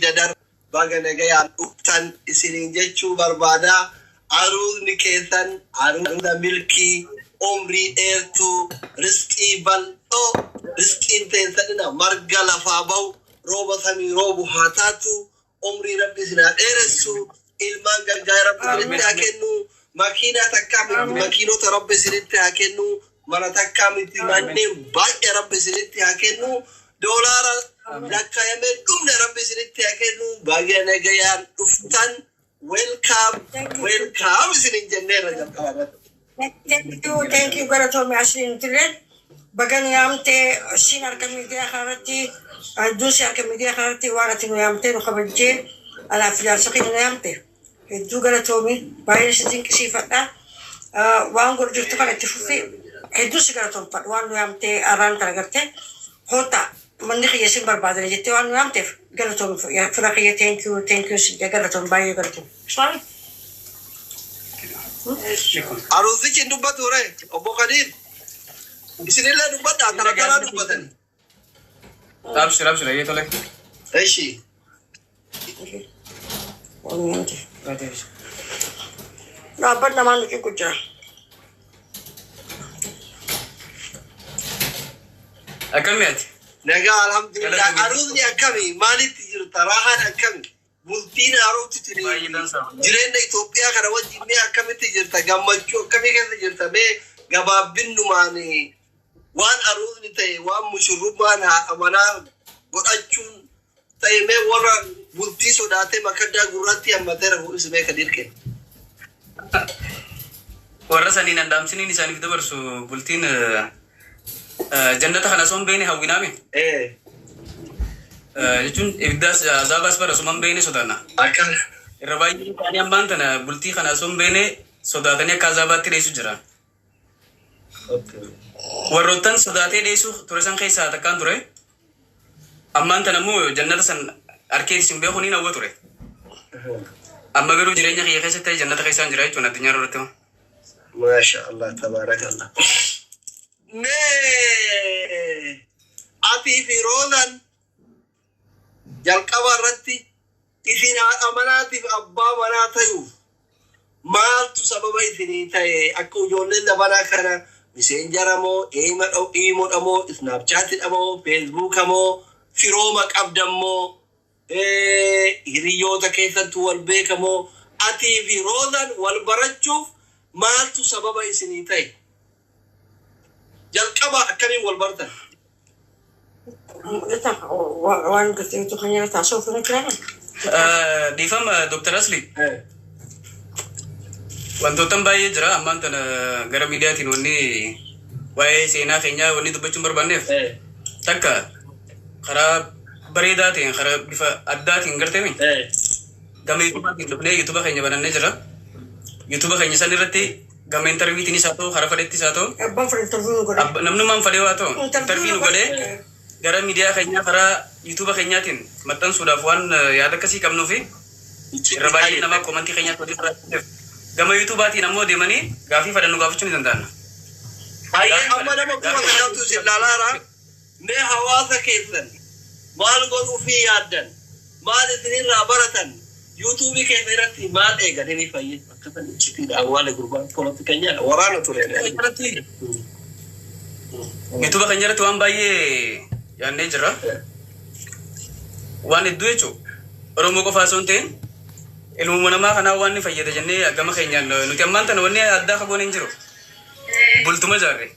Dadar baga nagayaan dhuftan isiniin jechuu barbaada. Aruuzni keessan aruuza milkii, umrii dheertuu, risqii bal'oo, risqiin teessanina marga lafaa bahu, rooba samii roobu haa taatu, umrii Rabbi isin haa dheeressu, ilmaan gargaarii Rabbi isinitti haa kennu, makiinaa takkaa miti makiinota Rabbi isinitti haa kennu, mana takkaa miti manneen baay'ee Rabbi isinitti haa kennu, doolaara lakkaayamee dhumne Rabbi isinitti haa kennu. Baga nagayaan dhuftan, welcome, welcome isinin jenneerra jalqaba irratti. Thank you, thank you, galatoomi. Asliin tilleen baga nu yaamtee. Siin harka miidiyaa kanarratti, hedduun si harka miidiyaa kanarratti. Waan ati nu yaamtee nu kabajjee, anaaf jaarsa keenya nu yaamte, hedduu galatoomi. Baay'ee si dinqisiifadha. Waan godhu jirtu kana itti fufi. Hedduu si galatoomfadha waan nu yaamtee. Arraan kana gartee "Koota, manni kiyya sin barbaadani" jettee waan nu yaamteef galatoomi, fira kiyya. Thank you, thank you si galatoomi, baay'ee galatoomi. Sorry. Aruuzichi hin dubbatu re, obbo Kadiir. Isinillee dubbadhaa, tara taraa dubbatani. Abshir, abshir, ayyee, tole. Eshi. Waan nu yaamteef. Dhaabbanni namaan nu cinqu jira. Akkamii ati? Nagaa, alhamdulillah. Galatoomi. Aruuzni akkami? Maalitti jirta? Raahaan akkami? Bultiin haaromti tuni Baay'ee dansaa. jireenya Itoophiyaa kana wajjin mee akkamitti jirta? Gammachuu akkamii keessa jirta? Mee gabaabinnumaan waan aruuzni ta'e, waan mushurrummaan haadha manaa godhachuun ta'e, mee warra bultii sodaatee makaddaa gurraatti hammateera fuudhis mee Kadiir kenna. Warra saniin handhaamsiniin isaaniif dabarsu, bultiin jannata kana osoo hin beekne hawwinaami. Jechuun ibiddaas azaabaas bara osoo hin beekne sodaanna. Akkana. Irra baay'een isaanii ammaan tana bultii kana osoo hin beekne sodaatanii akka azaabaatti dheessu jira. Warroottan sodaatee dheessu ture san keessaa takkaan ture. Ammaan tana immoo jannata san harkeetis hin beeku, niin hawwa ture. Amma garuu jireenya kiyya keessatti jannata keessaan jira jechuun addunyaa irratti. Maasha Allah, tabaarakallah. Mee atii fi Roozan jalqaba irratti isin haadha manaatiif abbaa manaa ta'uuf maaltu sababa isinii ta'e? Akka ijoolleen zabanaa kana Messenger moo, Imodha moo, Snapchatidha moo, Facebooka moo, firooma qabdan moo, hiriyoota keessattuu wal beekamoo, atii fi Roozan wal barachuuf maaltu sababa isinii ta'e? Jalqaba akkamiin wal bartan? Waan garteetu kan yeroo taasisuuf ni jira. Dhiifama, Dr. Asli. Wantootan baay'ee jira. Ammaan tana gara miidiyaatiin wanni waa'ee seenaa keenyaa wanni dubbachuun barbaanneef, takka karaa bareedaa ta'een, karaa bifa addaatiin garteemi gama YouTubaatiin dhufnee YouTube keenya banannee jira. YouTube keenya san irratti gama interviewtiin haa ta'u, karaa fedhettis haa ta'u, Abbaan fedhe interview nu godhe. Namnummaan fedhee haa ta'u interview nu godhee gara miidiyaa keenyaa karaa YouTube keenyaatiin maxxansuudhaaf waan yaada akkasii qabnuu fi irra baay'ee nama commentii keenyaatti waliin irraa gama YouTubaatiin ammoo deemanii gaafii fedhan nu gaafachuu ni danda'an. Hayyee, amma nama 9,000tu isin ilaalaara. Mee hawaasa keessan maal godhuufii yaaddan? Maal isinirraa baratan? YouTubeii keessa irratti maal eegan? Inni fayyee akkasa iccitiidha. Awwaala gurbaan polotikanyaadha. Waraana ture. YouTube keenya irratti waan baay'ee yaadnee jirra. Waan hedduu jechuun Oromoo qofaa osoo hin ta'in ilmuma namaa kanaa waan ni fayyada jennee gama keenyaan nuti ammaan tana wanni addaa kagoon hin jiru. Bultuma ijaarre.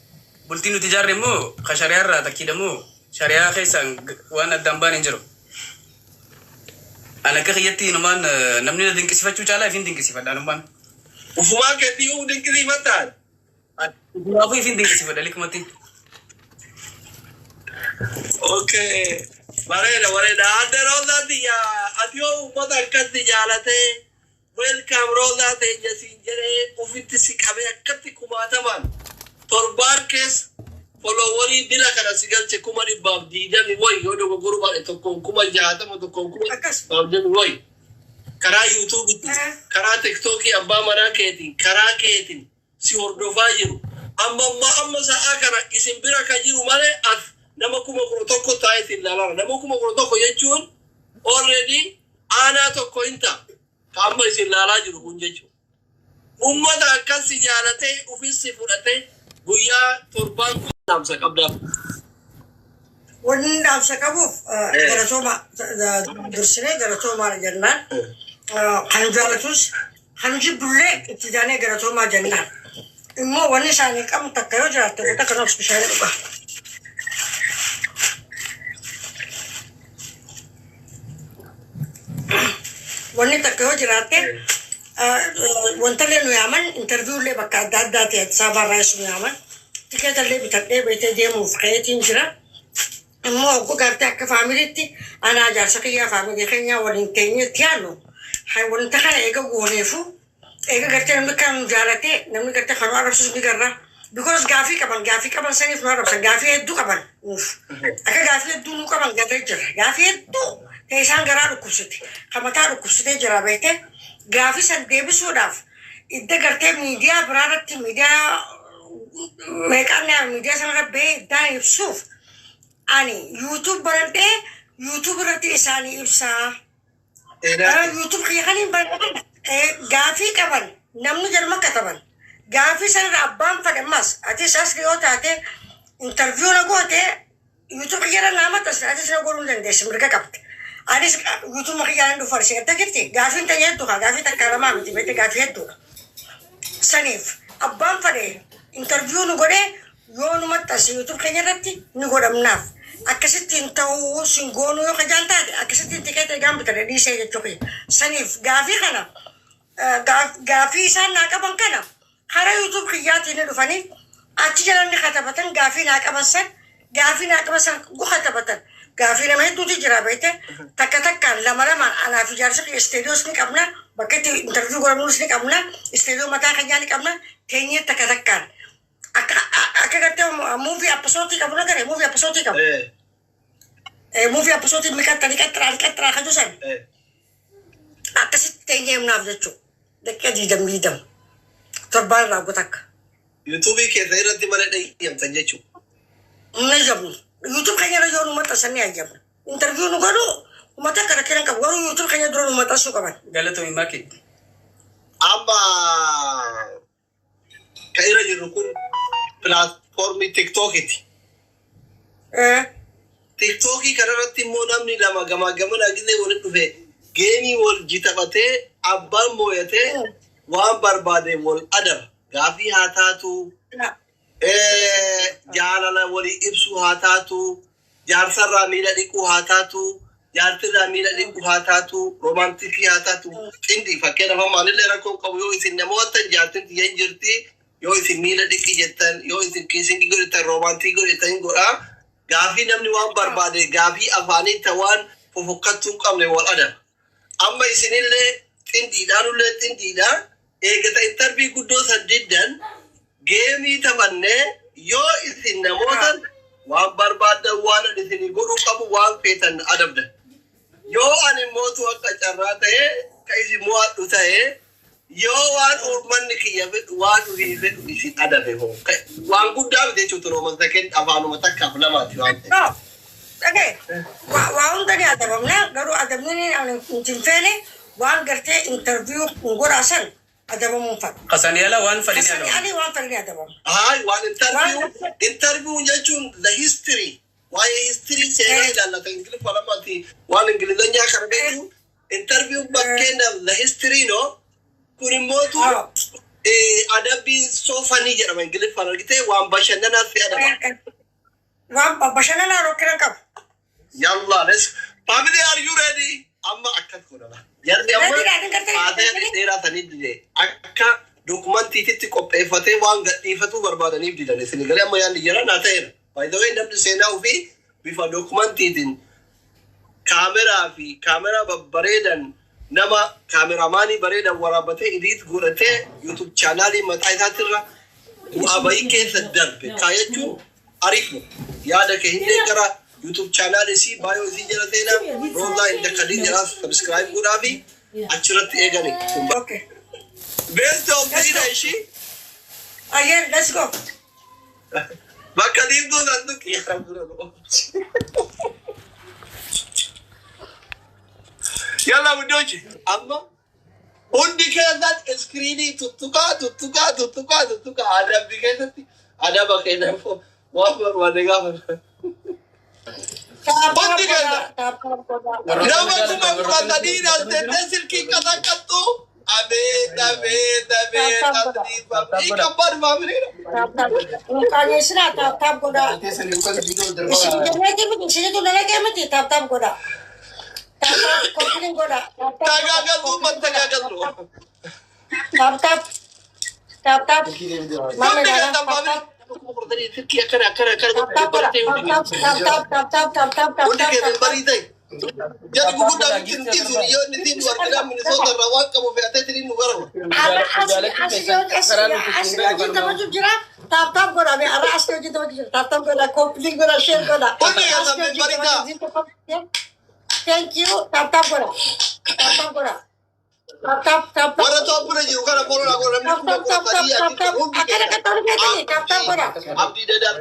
Bultii nuti ijaarre immoo ka shari'aa irraa takkiidha moo shari'aa keessaan waan addaan baan hin jiru. Ani akka kiyyatti inumaan namni na dinqisiifachuu caalaa ifin dinqisiifadha anumaan. Ufumaa keetii yoo dinqisiifattaan. Ufumaafuu ifin dinqisiifadha likkumatti. Okay. Bareeda, bareeda. Adde Roozaa tiyya, ati yoo uummata akkatti jaalatee "Welcome Roozaa teenya" siin jedhee ufitti si qabee, akkatti kumaatamaan torbaan keessa followerii dila kana si galche, 120,000 wayi, yoo dogoggoruu baadhe tokkoon 60,000, tokkoon kuma 120 wayi, karaa YouTubeitti, karaa TikTokii abbaa manaa keetiin, karaa keetiin si hordofaa jiru. Amma ammaa amma sa'aa kana isin bira kan jiru malee as nama 11,000 taa'ee isin ilaalaara. Nama 11,000 jechuun Already aanaa tokko hin ta'a. Ka amma isin laalaa jiru kun jechuudha. Ummata akkas si jaalatee ofis si fudhatee guyyaa torbaan kun dhaamsa qabdaaf. Wanni dhaamsa qabuuf galatooma dursinee galatoomaa jennaan. Kan jaalatus kan jibbullee itti jaanee galatoomaa jennaan. Immoo wanni isaanii qabnu takka yoo jiraatte wanta kanaaf bishaan dhuga. Wanni takka yoo jiraatte wanta illee nu yaaman, interview illee bakka adda addaati Addis Ababa irraa nu yaaman. Tikeeta illee bitadhee beetee deemuuf ka'eetiin jira. Immoo hogguu gartee akka faamiliitti anaa jaarsa kiyyaa faamilii keenyaa waliin teenyee itti yaadnu wanta kana eega gooneefu, eega gartee namni kan nu jaalatee, namni gartee kan nu arrabsus ni garra. Because gaafii qaban, gaafii qaban saniif nu arrabsan. Gaafii hedduu qaban nuuf. Akka gaafii hedduu nu qaban garree jira. Gaafii hedduu ta'e isaan garaa dhukkubsite. Kan mataa dhukkubsitee jira beekte. Gaafii san deebisuudhaaf idda gartee miidiyaa biraa irratti, miidiyaa meeqaan miidiyaa sanarra bahee iddaan ibsuuf, ani YouTube baradhee YouTube irratti isaanii ibsaa. YouTube kiyya kaniin baradhee gaafii qaban namni jalma kataban. Gaafii sanarra abbaan fedhe ammas atis as yoo taate interview na goote YouTube kiyyarra naa maxxansi, atis na godhuu dandeessi, mirga qabdi. Anis YouTube kiyyaan dhufu arsee jirti. Gaafiin ta'e hedduudha. Gaafii takka lamaa miti beekte, gaafii hedduudha. Saniif abbaan fedhe interview nu godhee yoo nu maxxanse YouTube keenya irratti ni godhamnaaf. Akkasittiin ta'uu sin goonuu yoo kajaan taate, akkasittiin tikeeta egaan bitadhe dhiisee jechuu kiyya. Saniif gaafii kana, gaafii isaan naa qaban kana karaa YouTube kiyyaatiin ni dhufanii achi jala ni katabatan. Gaafii naa qaban san, gaafii naa qaban san gu katabatan. Gaafii nama hedduutu jira beekte. Takka takkaan, lama lamaan, anaa fi jaarsa kiyya isteediyoos ni qabna, bakka itti interview godhamnus ni qabna, isteediyoo mataa keenyaa ni qabna. Teenyee takka takkaan akka gartee movie episode qabu na garee movie episode qabu. Movie episode miqaxxa miqaxxaa miqaxxaa kan san akkasitti teenyee himnaaf jechuudha. Daqiiqa 20 20 torbaan irraa goota akka. Yuutuubii keessa irratti mana dheeyyamtan jechuudha. Hin ayyamnu. YouTube keenya irra yoo nu maxxansan ni ayyamna. Interview nu godhu uummata akka rakkina qabu, garuu YouTube keenya dura nu maxxansuu qaban. Galatoomi Maki. Amma kan irra jirru kun pilaatfoormii TikTokiiti. TikTokii kanarratti immoo namni lama gamaa gamana gisee walitti dhufe game wal jitaphatee abbaan mooyatee waan barbaade wal adaba. Gaafii haa taatu, jaalala walii ibsuu haa taatu, jaarsarraa miila dhiquu haa taatu, jaartirraa miila dhiquu haa taatu, romantic haa taatu, xindii fakkeenyaaf ammaanillee rakkoo qabu yoo isin namoota jaartin tiyya hin jirti, yoo isin miila dhiqi jettan, yoo isin kissing godhatan, romantic godhatan hin godhaa. Gaafii namni waan barbaade, gaafii afaanii ta waan fofokkattuu hin qabne wal adaba. Amma isinillee xindiidhaanullee xindiidha. Eegata interview guddoo san diddan game taphannee yoo isin namoota waan barbaaddan, waan ani isinii godhuu qabu, waan feetan adabdan. Yoo ani mootu akka carraa ta'e ka isin mo'adhu ta'e, yoo waan uummanni kiyya fedhu, waan ofii fedhu isin adabe hoo, waan guddaa miti jechuudha, Rooman second afaanuma takkaaf lamaati waan ta'eef. No. Dhagee. Waa hunda ni adabamna, garuu adabni ani hin feene waan gartee interview nu godhaasan adabamuun fadha. Qasanii ala waan fadhini Kasanii adabamu. alii waan fedhani adabamu. Haay, waan interview jechuun the history, waa'ee history seenaa ilaallata. Ingiliffa lamaati, waan ingilizanyaa kana beeku. Interview fakkeenyaaf the history, no, kun immootu adabbii soofanii jedhama ingiliffaan, argitee, waan bashannanaaf si adaba. Waan bashannanaa rakkina qabu. Yalla, let's family, are you ready? Amma akkas godhama. Jarri amma Ready dha, gartee. haasaya dheeraa sanii dide, akka dokumantiititti qopheeffatee waan gadhiifatuu barbaadaniif didan. Isin galee amma yaadni jira naa ta'eera. By the way, namni seenaa ofii bifa dokumantiitiin kaameraa fi kaameraa babbareedan, nama kaameraamaanii bareedan waraabbatee edit godhatee YouTube channelii mataa isaatirra bu'aa bayii keessa darbe kaayachuun ariifnu yaada kee hin deeggara. YouTube channel isii baay'oo isii jala seenaa, Roozaa inda Kadii jalaa subscribe godhaa fi achirratti eegani. Okay. Best of three dha ishii. Again, let's go. Bakka diimtuu san tuqi. Yalla ውዶች amma hundi keessan iskiriinii tuttuqaa, tuttuqaa, tuttuqaa, tuttuqaa. Adabbi keessatti adaba keessa waan barbaade gaafa. Hundi keessan nama 13,000 as teessee silkii qaxaqaxxu. Abeet, abeet, abeet! Asii ከባድ family ነው። Qaaneessinaa, tap tap godhaa. Isin jenneeti miti, isinitu dalagee miti, tap tap godhaa. Tap tap copy link godhaa. ተጋገዙ፣ መተጋገዝ ነው። Tap tap tap tap. Hundi keessan family 13,000 silkii akkana akkana akkana godhatee hundi Tap tap tap tap tap tap. Hundi keessan barii ta'e. Jarri guguddaa miti nuti sun yoo inni siin warqinaa Minisoota irraa waan qabu fe'atee siniin nu gara. Asli wajjin taphachuu jira. Tap tap godhaa. Har'a asli wajjin taphachuu jira. Tap tap godhaa. Copy link godhaa. Share godhaa. Hundi keessan barii. Thank you. Tap tap godhaa. Tap tap godhaa. Tap tap tap. Warra tooppi jiru kana boronaa godha namni Tap tap 13,000 tap tap. hundi Akkana keessan. qaxxaamuree ta'e tap tap godhaa. Abdii dadaa.